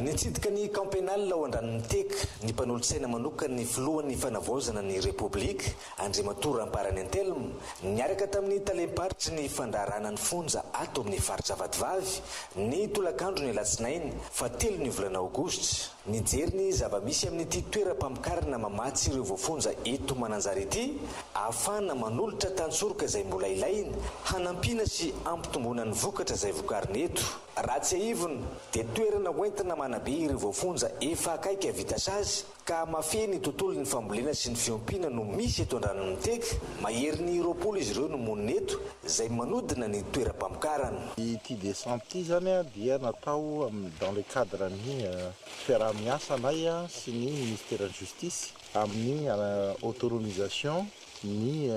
Nitsidika ny Camp Pénal ao Andranomiteka ny mpanolotsaina manokan'ny filohan'ny Fanavaozana ny Repoblika, Andriamatoa Ramparany Anthelme, niaraka tamin'ny talem-paritry ny fandraharahana ny fonja ato amin'ny faritra Vatovavy, ny tolakandron'ny alatsinainy fahatelon'ny volana aogositra. Nijery ny zava-misy amin'ity toeram-pamokarana mamatsy ireo voafonja eto Mananjary ity, ahafahana manolotra tantsoroka izay mbola ilaina, hanampiana sy hampitomboana ny vokatra izay vokarina eto. Raha tsiahivina, dia toerana hoentina manabe ireo voafonja efa akaiky hahavita sazy ka mafehy ny tontolon'ny fambolena sy ny fiompiana no misy eto Andranomiteka, maherin'ny 20 izy ireo no monina eto, izay manodina ny toeram-pamokarana. Ity descente ity izany dia natao dans le cadre ny fiaraha-miasanay sy ny Ministeran'ny Justice amin'ny autonomisation ny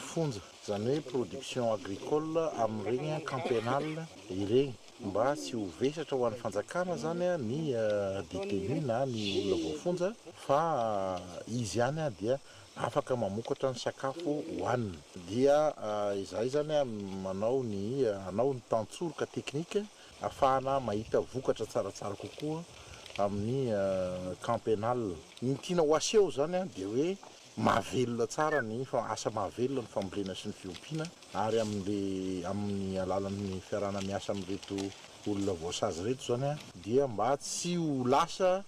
fonja, izany hoe production agricole amin'ireny camp pénal ireny. Mba tsy ho vesatra ho an'ny fanjakana izany ny détenu na ny olona voafonja fa izy ihany dia afaka mamokatra ny sakafo hohaniny. Dia izahay izany manao ny hanao ny tantsoroka teknika ahafahana mahita vokatra tsaratsara kokoa amin'ny camp pénal. Ny tiana ho aseho izany dia hoe mahavelona tsara ny asa mahavelona ny fambolena sy ny fiompiana ary amin'le amin'ny alalan'ny fiarahana miasa amin'ireto olona voasazy ireto izany dia mba tsy ho lasa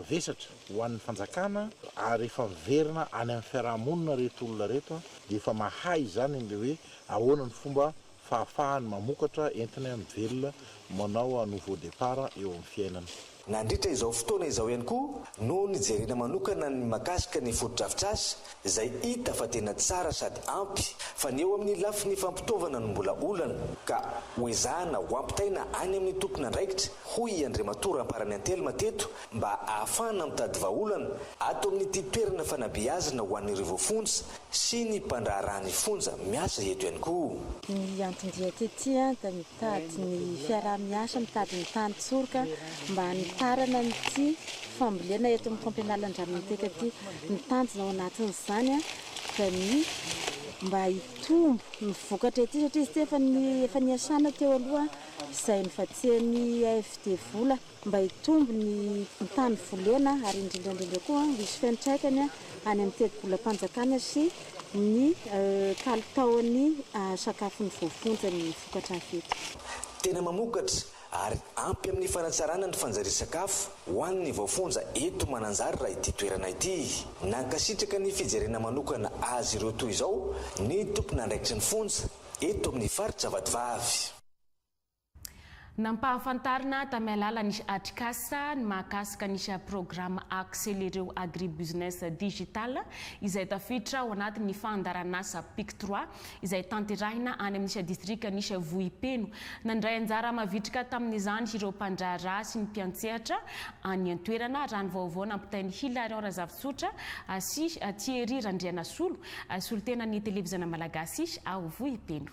vesatra ho an'ny fanjakana ary efa miverina any amin'ny fiaraha-monina ireto olona ireto dia efa mahay izany an'le hoe ahoana ny fomba fahafahany mamokatra entina mivelona manao nouveau départ eo amin'ny fiainana. Nandritra izao fotoana izao ihany koa no nijerena manokana ny makasika ny fotodrafitrasa izay hita fa tena tsara sady ampy fa ny eo amin'ny lafiny fampitaovana no mbola olana ka hoezahana ho ampitaina any amin'ny tompon'andraikitra hoy i Andriamatoa Ramparany Antelme teto mba ahafahana mitady vahaolana ato amin'ity toerana fanabeazana ho an'ireo voafonja sy ny mpandraharaha ny fonja miasa eto ihany koa. Ny anton-dia tety dia mitady ny fiaraha-miasa, mitady ny tantsoroka mba hanitarana an'ity fambolena eto amin'ny Camp Pénal Andranomiteka ity. Ny tanjona ao anatin'izany dia ny mba hitombo ny vokatra ety satria izy ity efa efa niasana teo aloha izay novatsian'ny AFD vola. Mba hitombo ny tany volena ary indrindra indrindra koa hisy fiantraikany any amin'ny tetibolam-panjakana sy ny kalitaon'ny sakafon'ny voafonja ny vokatra avy eto. Tena mamokatra. ary ampy amin'ny fanatsarana ny fanjarian-tsakafo ho an'ny voafonja eto Mananjary raha ity toerana ity. Nankasitraka ny fijerena manokana azy ireo toy izao ny tompon'andraikitry ny fonja eto amin'ny faritra Vatovavy. Nampahafantarina tamin'ny alalan'ny atrikasa ny mahakasika ny programa Accelereo Agribusiness Digital izay tafiditra ao anatin'ny fandaharanasa Pic Trois izay tanterahina any amin'ny distrikan'i Vohipeno. Nandray anjara mavitrika tamin'izany ireo mpandraharaha sy ny mpiantsehatra any an-toerana, raha ny vaovao nampitain'i Hilarion Razafintsotra sy Thierry Randrianasolo, solontenan'ny Televiziona Malagasy ao Vohipeno.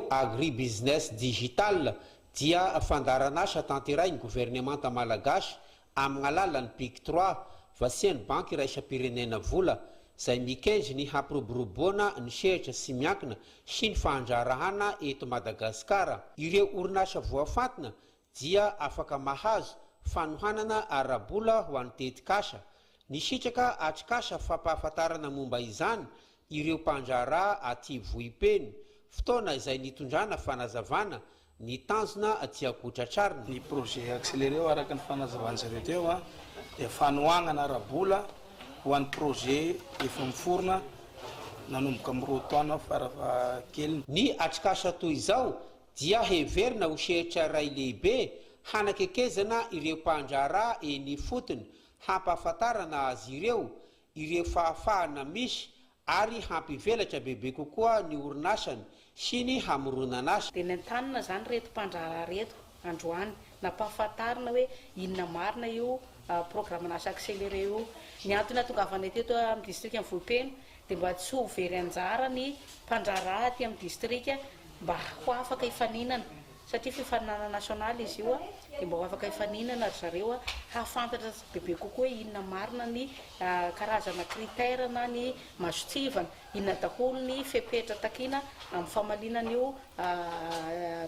Agribusiness Digital dia fandaharanasa tanterahin'ny governemanta malagasy amin'ny alalan'ny Pic Trois, vasian'ny Banky iraisam-pirenena vola, izay mikendry ny hampiroboroboana ny sehatra tsy miankina sy ny fahandraharahana eto Madagasikara. Ireo orinasa voafantina dia afaka mahazo fanohanana ara-bola ho an'ny tetikasa. Nisitraka atrikasa fampahafantarana momba izany ireo mpandraharaha aty Vohipeno, fotoana izay nitondrana fanazavana ny tanjona tiako hotratrarina. Ny projet Accéléreo araka ny fanazavan-dry zareo teo dia fanohanana ara-bola ho an'ny projet efa miforona nanomboka amin'ny roa taona farafahakeliny. Ny atrikasa toy izao dia heverina ho sehatra iray lehibe hanakekezana ireo mpandraharaha eny ifotony hampahafantarana azy ireo ireo fahafahana misy ary hampivelatra bebe kokoa ny orinasany sy ny hamoronan'asa. Dia nentanina izany ireto mpandraharaha ireto androany, nampahafantarina hoe inona marina io programan'asa accéléré io. Ny antony hahatongavanay teto amin'ny distrikan'i Vohipeno dia mba tsy ho very anjara ny mpandraharaha aty amin'ny distrika mba ho afaka hifaninana satria fifaninanana nasionaly izy io dia mba ho afaka hifaninana ry zareo hahafantatra bebe kokoa hoe inona marina ny karazana critère na ny mason-tsivana, inona daholo ny fepetra takiana amin'ny famaliana an'io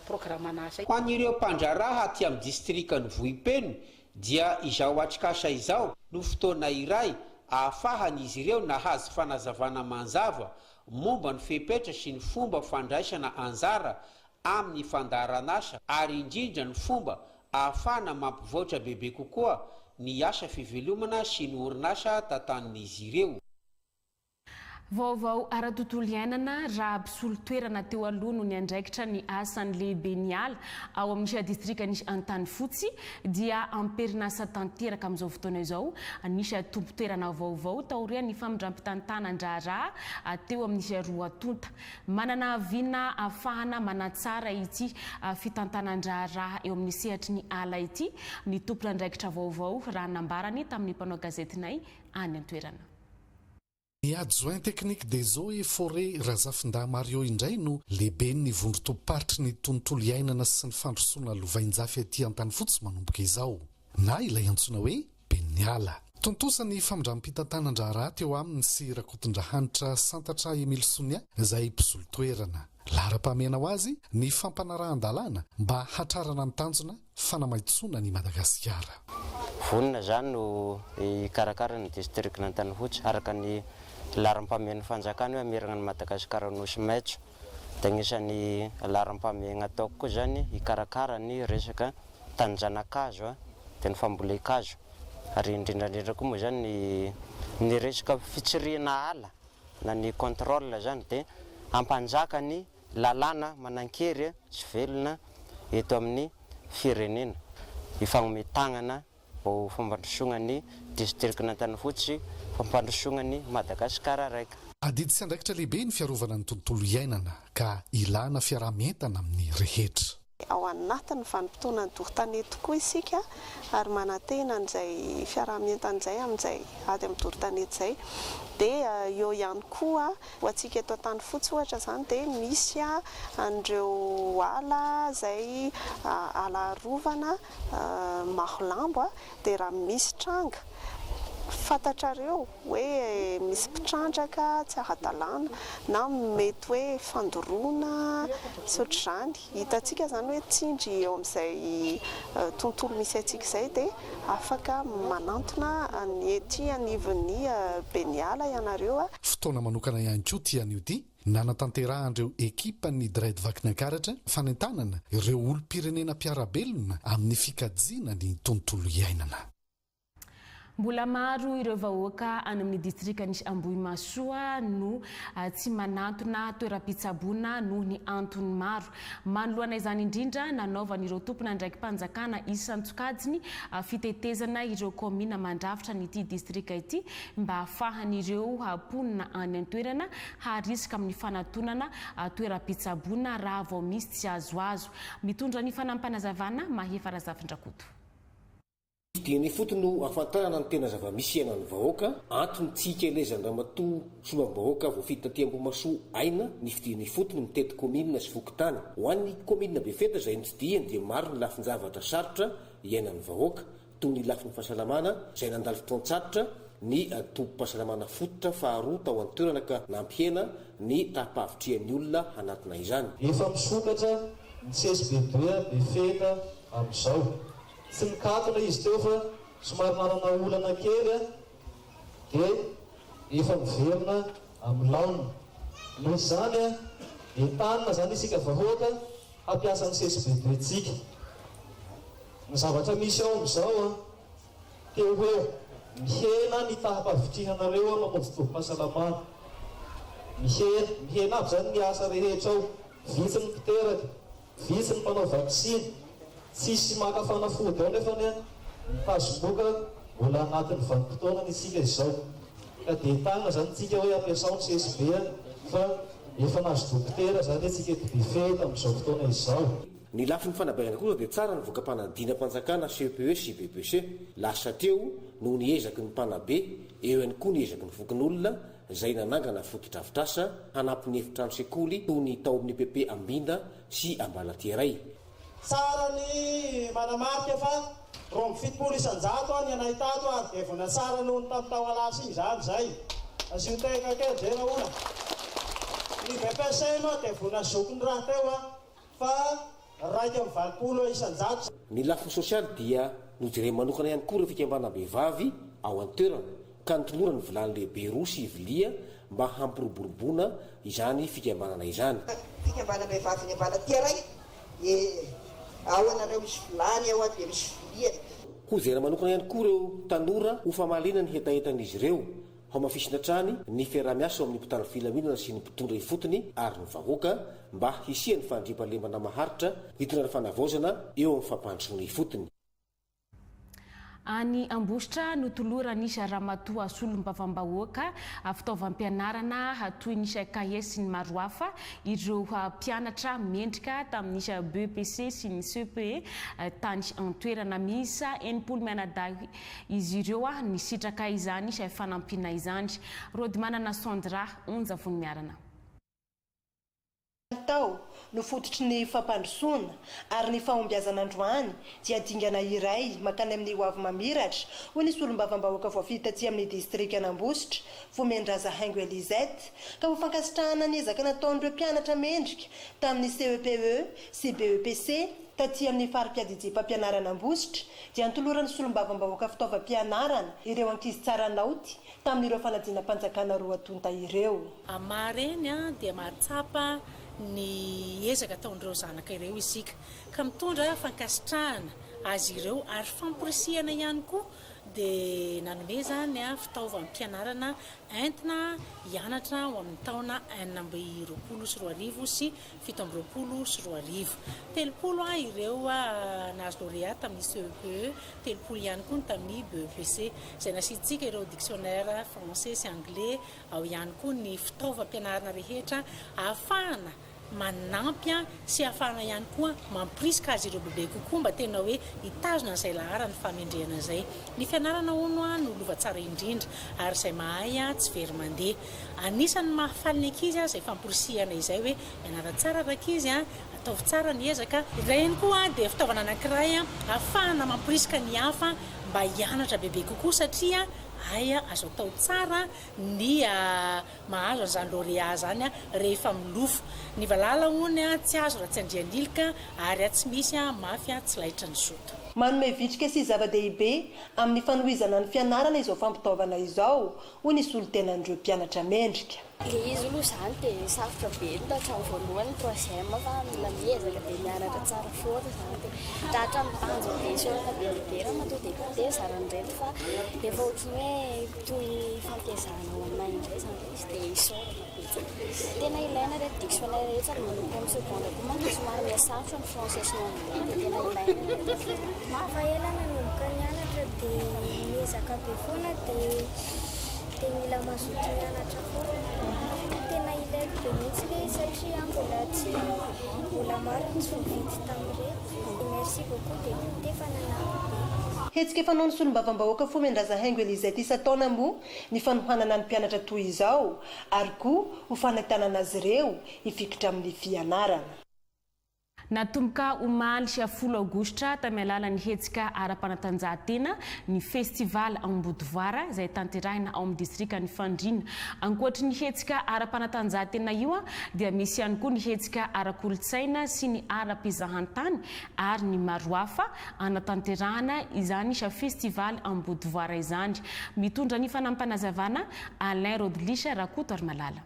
programan'asa io. Ho an'ireo mpandraharaha aty amin'ny distrikan'i Vohipeno dia izao atrikasa izao no fotoana iray ahafahan'izy ireo nahazo fanazavana manzava momba ny fepetra sy ny fomba fandraisana anjara amin'ny fandaharan'asa ary indrindra ny fomba ahafahana mampivoatra bebe kokoa ny asa fivelomana sy ny orinasa tantanin'izy ireo. Vaovao ara-tontolo iainana, raha mpisolo toerana teo aloha no niandraikitra ny asan'ny lehiben'ny ala ao amin'ny distrikan'i Antanifotsy dia am-perinasa tanteraka amin'izao fotoana izao ny tompon-toerana vaovao taorian'ny famindram-pitantanan-draharaha teo amin'ny roa tonta. Manana vina ahafahana manatsara ity fitantanan-draharaha eo amin'ny sehatry ny ala ity ny tompon'andraikitra vaovao, raha nambarany tamin'ny mpanao gazetinay any an-toerana. Ny Adjoint technique des eaux et forêts Razafindahy Mario indray no lehiben'ny vondron-tobim-paritry ny tontolo iainana sy ny fandrosoana lovainjafy aty Antanifotsy manomboka izao, na ilay antsoina hoe Ben'ny ala. Tontosa ny famindram-pitantanan-draharaha teo aminy sy Rakotondrahanitra Santatra Emile Sonia izay mpisolo toerana. Laharam-pahamehana ho azy ny fampanarahan-dalàna mba hatrarana ny tanjona fanamaitsoana an'i Madagasikara. Vonona izany no hikarakara ny distrikan'Antanifotsy araka ny laharam-pahamehan'ny fanjakana hoe hamerina an'i Madagasikara ho nosy maitso. Dia anisan'ny laharam-pahamehana ataoko koa izany hikarakara ny resaka tanin-janakazo dia ny fambolen-kazo ary indrindra indrindra koa moa izany ny ny resaka fitsirihana ala na ny contrôle izany dia hampanjaka ny lalàna manan-kery sy velona eto amin'ny firenena. Hifanome tagnana ho fampandrosoagna ny distrikan'Antanifotsy sy fampandrosoagna an'i Madagasikara raika. Adidy sy andraikitra lehibe ny fiarovana ny tontolo iainana ka ilana fiaraha-mientana amin'ny rehetra. Ao anatin'ny vanim-potoanan'ny doro tanety tokoa isika ary manantena an'izay fiaraha-mientana izay amin'izay ady amin'ny doro tanety izay. Dia eo ihany koa ho antsika eto Antanifotsy ohatra izany dia misy an'ireo ala izay ala arovana Marolambo dia raha misy tranga fantatrareo hoe misy mpitrandraka tsy ara-dalàna na mety hoe fandoroana sy ohatr'izany. Hitantsika izany hoe tsindry eo amin'izay tontolo misy antsika izay dia afaka manantona ny ety anivon'ny Beniala ianareo. Fotoana manokana ihany koa ity anio ity. Nanatanterahan'ireo ekipan'ny Dread Vakinankaratra fanentanana ireo olom-pirenena mpiara-belona amin'ny fikajiana ny tontolo iainana. Mbola maro ireo vahoaka any amin'ny distrikan'i Ambohimahasoa no tsy manantona toeram-pitsaboana noho ny antony maro. Manoloana izany indrindra, nanaovan'ireo tompon'andraiki-panjakana isan-tsokajiny fitetezana ireo kaomina mandrafitra an'ity distrika ity mba hahafahan'ireo mponina any an-toerana harisika amin'ny fanatonana toeram-pitsaboana raha vao misy tsy azoazo. Mitondra ny fanampinazavana, Mahefa Razafindrakoto. Fidinana ifotony no ahafantarana ny tena zava-misy iainan'ny vahoaka, antony tsy hikelezan-dRamatoa Solombavambahoaka voafidy taty Ambohimahasoa aina ny fidinana ifotony mitety kaominina sy fokontany. Ho an'ny kaominina Befeta izay notsidihiny dia maro ny lafin-javatra sarotra iainan'ny vahoaka, toy ny lafiny fahasalamana izay nandalo fotoan-tsarotra ny tobim-pahasalamana fototra faharoa tao an-toerana ka nampihena ny taham-pahavitrihan'ny olona hanatona izany. Efa misokatra ny CSB deux Befeta amin'izao. Tsy nikatona izy teo fa somary nanana olana kely dia efa miverina amin'ny laoniny. Noho izany, entanina izany isika vahoaka hampiasa ny CSB deux-tsika. Ny zavatra misy ao amin'izao, teo ho eo, mihena ny taham-pahavitrihanareo mamonjy tobim-pahasalamana. Mihena, mihena aby izany ny asa rehetra ao. Vitsy ny mpiteraka, vitsy ny mpanao vaksiny, tsisy maka fanafody ao nefa anie ny tazomoka mbola anatin'ny vanim-potoanany isika izao. Ka dia entanina izany tsika hoe ampiasao ny CSB fa efa nahazo dokotera izany tsika eto Befehy tamin'izao fotoana izao. Ny lafiny fanabeazana kosa dia tsara ny voka-panadinam-panjakana CEPE sy BEPC. Lasa teo noho ny ezaky ny mpanabe, eo ihany koa ny ezaky ny fokonolona izay nanangana fotodrafitrasa hanampy ny efitrano sekoly toy ny tao amin'ny EPP Ambinda sy Ambalatiaray. Tsara ny manamarika fa 72% ny anay tato ary dia vao natsara noho ny tamin'ny tao lasa iny izany izay. Asio tehaka kely ve rahona? Ny BPCM dia vao nazokiny rahateo fa 81%. Ny lafiny sosialy dia nojereny manokana ihany koa ireo fikambanam-behivavy ao an-toerana ka notolorany vilany lehibe roa sy vilia mba hampiroboroboana izany fikambanana izany. Fikambanam-behivavy eny Ambalatiaray dia ao anareo misy vilany ao dia misy vilia. Hojerena manokana ihany koa ireo tanora ho famaliana ny hetahetan'izy ireo Hamafisina hatrany ny fiaraha-miasa eo amin'ny mpitandro filaminana sy ny mpitondra ifotony ary ny vahoaka mba hisian'ny fandriampahalemana maharitra hitondrana fanavaozana eo amin'ny fampandrosoana ifotony. Any Ambositra, notoloran'ny Ramatoa Solombavambahoaka fitaovam-pianarana toy ny kahie sy ny maro hafa ireo mpianatra mendrika tamin'ny BEPC sy ny CEPE tany an-toerana. Miisa 60 mianadahy Izy ireo nisitraka izany fanampiana izany. Rodimanana Sandra, Onja Vonimiarana. Tao no fototry ny fampandrosoana ary ny fahombiazana androany dia dingana iray mankany amin'ny hoavy mamiratra, hoy ny solombavambahoaka voafidy taty amin'ny distrikan'Ambositra, Vomendraza Haingo Elisette, ka ho fankasitrahana ny ezaka nataon'ireo mpianatra mendrika tamin'ny CEPE sy BEPC taty amin'ny fari-piadidiam-pampianarana Ambositra dia notoloran'ny solombavambahoaka fitaovam-pianarana ireo ankizy tsara naoty tamin'ireo fanadinam-panjakana roa tonta ireo. Amin'ny maha reny dia mahatsapa ny ezaka ataon'ireo zanaka ireo isika ka mitondra fankasitrahana azy ireo ary famporisihana ihany koa dia nanome izany fitaovam-pianarana entina hianatra ho amin'ny taona 2026 sy 2027. 30 ireo nahazo lauréat tamin'ny CEPE, 30 ihany koa ny tamin'ny BEPC. Izay nasiantsika ireo dictionnaire français sy anglais, ao ihany koa ny fitaovam-pianarana rehetra ahafahana manampy sy ahafahana ihany koa mampirisika azy ireo bebe kokoa mba tena hoe hitazona an'izay laharan'ny fahamendrehana izay. Ny fianarana hono no lova tsara indrindra ary izay mahay tsy very mandeha. Anisan'ny mahafaly ny ankizy izay famporisihana izay hoe mianara tsara rankizy a, ataovy tsara ny ezaka. Ireny koa dia fitaovana anankiray ahafahana mamporisika ny hafa mba hianatra bebe kokoa satria hay azo atao tsara ny mahazo an'izany lauréat izany rehefa milofo. Ny valala hono tsy azo raha tsy andrian'ilika ary tsy misy mafy tsy laitran'ny zoto. Manome vitrika sy zava-dehibe amin'ny fanohizana ny fianarana izao fampitaovana izao, hoy ny solontenan'ireo mpianatra mendrika. Le izy aloha izany dia sarotra be ny hatramin'ny voalohany ny troisième fa mila miezaka dia mianatra tsara foana izany dia tratra ny tanjona dia isaorana be dia be ramatoa député nizara an'ireto fa efa ohatran'ny hoe toy ny fampiezahana ho anay indray izany ilay izy dia isaorana betsaka. Tena ilaina ireto dictionnaire ireto sady manomboka amin'ny seconde koa manko somary mihasarotra ny français sy ny anglais dia tena ilaina ireto. Efa ela nanomboka nianatra dia miezaka be foana dia dia mila mazoto mianatra foana. Tena ilaiko be mihitsy ilay izy satria mbola tsy mbola maro ny tsy voavidy tamin'ireto. Merci beaucoup député fa nanampy be. Hetsika fanaon'ny solombavambahoaka Fomendraza Haingo Elisette isan-taona moa ny fanohanana ny mpianatra toy izao ary koa ho fanentanana azy ireo hifikitra amin'ny fianarana. Natomboka omaly folo aogositra tamin'ny alalan'ny hetsika ara-panatanjahantena ny Festival Ambodivoara izay tanterahina ao amin'ny distrikan'i Fandriana. Ankoatry ny hetsika ara-panatanjahantena io dia misy ihany koa ny hetsika ara-kolontsaina sy ny ara-pizahantany ary ny maro hafa hanatanterahana izany Festival Ambodivoara izany. Mitondra ny fanampinazavana Alain Rodlisha Rakotoarimalala.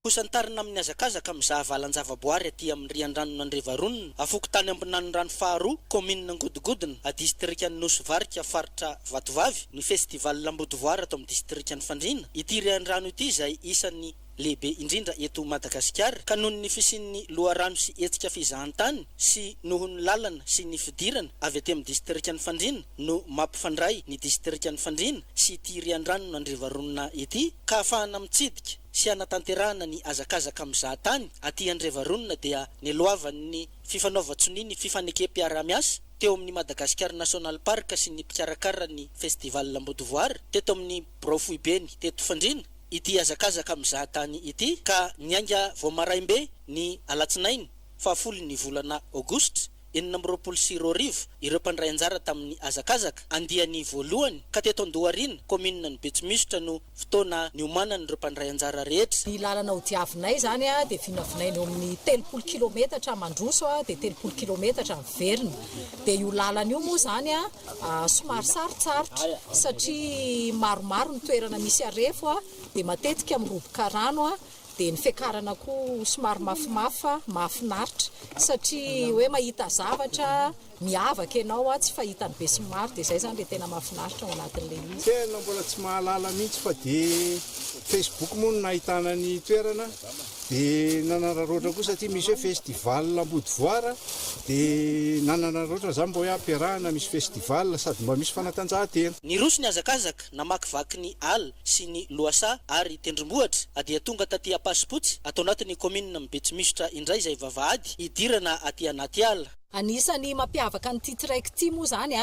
Hosantarina amin'ny hazakazaka mizaha valan-javaboary aty amin'ny rian-dranon'Andrevaronina, fokontany Ambinanindrano faharoa, kaominina Angodigodina, distrikan'i Nosy Varika, faritra Vatovavy, ny Festival Ambodivoara ato amin'ny distrikan'i Fandriana. Ity rian-drano ity izay isan'ny lehibe indrindra eto Madagasikara ka noho ny fisian'ny loharano sy hetsika fizahantany sy noho ny lalana sy ny fidirana avy aty amin'ny distrikan'i Fandriana no mampifandray ny distrikan'i Fandriana sy ity rian-dranon'Andrevaronina ity ka ahafahana mitsidika sy hanatanterahana ny hazakazaka mizaha tany aty Andrevaronina dia neloavan'ny fifanaovan-tsonia ny fifanekem-piarahamiasa teo amin'ny Madagascar National Park sy ny mpikarakara ny Festival Ambodivoara teto amin'ny birao foibeny teto Fandriana ity hazakazaka mizaha tany ity ka niainga vao maraim-be ny alatsinainy fahafolo ny volana aogositra 2026 ireo mpandray anjara tamin'ny hazakazaka andiany voalohany ka teto Andoharina, kaominina ny Betsimisotra no fotoana niomanan'ireo mpandray anjara rehetra. Ny lalana ho diavinay izany dia vinavinaina eo amin'ny 30 kilometatra mandroso dia 30 kilometatra miverina. Dia io lalana io moa izany somary sarotsarotra satria maromaro ny toerana misy harefo dia matetika miroboka rano dia ny fiakarana koa somary mafimafy fa mahafinaritra satria hoe mahita zavatra miavaka ianao tsy fahitan'ny besinimaro dia izay izany ilay tena mahafinaritra ao anatin'ilay izy. Tena mbola tsy mahalala mihitsy fa dia Facebook moa no nahitana ny toerana dia nanararaotra koa satria misy hoe festival Ambodivoara dia nanararaotra za mba hoe ampiarahana misy festival sady mba misy fanatanjahantena. Niroso ny hazakazaka namakivaky ny ala sy ny lohasaha ary tendrombohitra dia tonga taty Ampasipotsy ato anatin'ny kaominina Betsimisotra indray izay vavahady hidirana aty anaty ala. Anisan'ny mampiavaka an'ity trek ity moa izany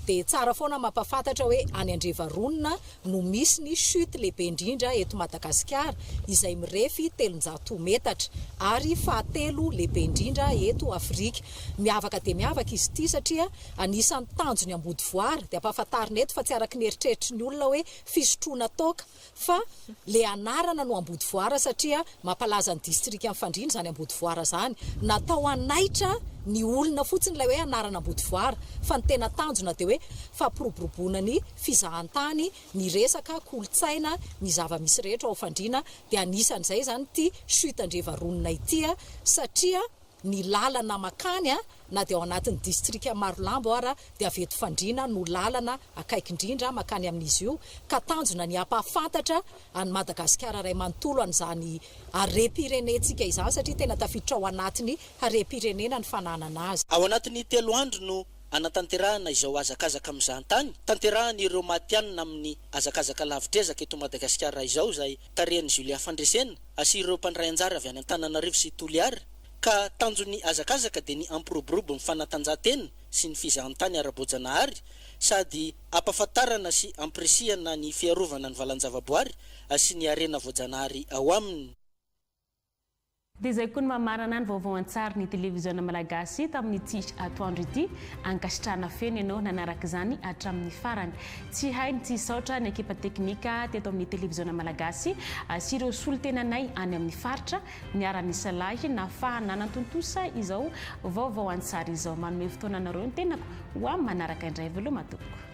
dia tsara foana mampafantatra hoe any Andrevaronina no misy ny chute lehibe indrindra eto Madagasikara izay mirefy 300 metatra ary fahatelo lehibe indrindra eto Afrika. Miavaka dia miavaka izy ity satria anisan'ny tanjon'ny Ambodivoara dia ampahafantarina eto fa tsy araka ny eritreritry ny olona hoe fisotroana toaka fa le anarana no Ambodivoara satria mampalaza ny distrikan'i Fandriana izany Ambodivoara izany. Natao hanaitra ny olona fotsiny ilay hoe anarana Ambodivoara fa ny tena tanjona dia hoe fampiroboroboana ny fizahantany, ny resaka kolontsaina, ny zava-misy rehetra ao Fandriana dia anisan'izay izany ity chute Andrevaronina ity satria ny lalana makany na dia ao anatin'ny distrika Marolambo ara dia avy eto Fandriana no lalana akaiky indrindra mankany amin'izy io ka tanjona ny hampahafantatra an'i Madagasikara iray manontolo an'izany harem-pirenentsika izany satria tena tafiditra ao anatin'ny harem-pirenena ny fananana azy. Ao anatin'ny telo andro no hanatanterahana izao hazakazaka mizahantany tanterahan'ireo matihanina amin'ny hazakazaka lavitr'ezaka eto Madagasikara izao izay tarihan'i Julia Fandresena sy ireo mpandray anjara avy any Antananarivo sy Toliara ka tanjon'ny hazakazaka dia ny hampiroborobo ny fanatanjahantena sy ny fizahantany ara-boajanahary sady hampafantarana sy hampirisihana ny fiarovana ny valan-javaboary sy ny harena voajanahary ao aminy. Dia izay koa ny mamarana ny vaovao an-tsary ny televiziona malagasy tamin'ity atoandro ity. Ankasitrahana feno ianao nanaraka izany hatramin'ny farany. Tsy hay ny tsy hisaotra ny ekipa teknika teto amin'ny televiziona malagasy sy ireo solontenanay any amin'ny faritra niara-nisalahy nahafahana nanatontosa izao vaovao an-tsary izao. Manome fotoana anareo ny tenako ho amin'ny manaraka indray. Veloma tompoko.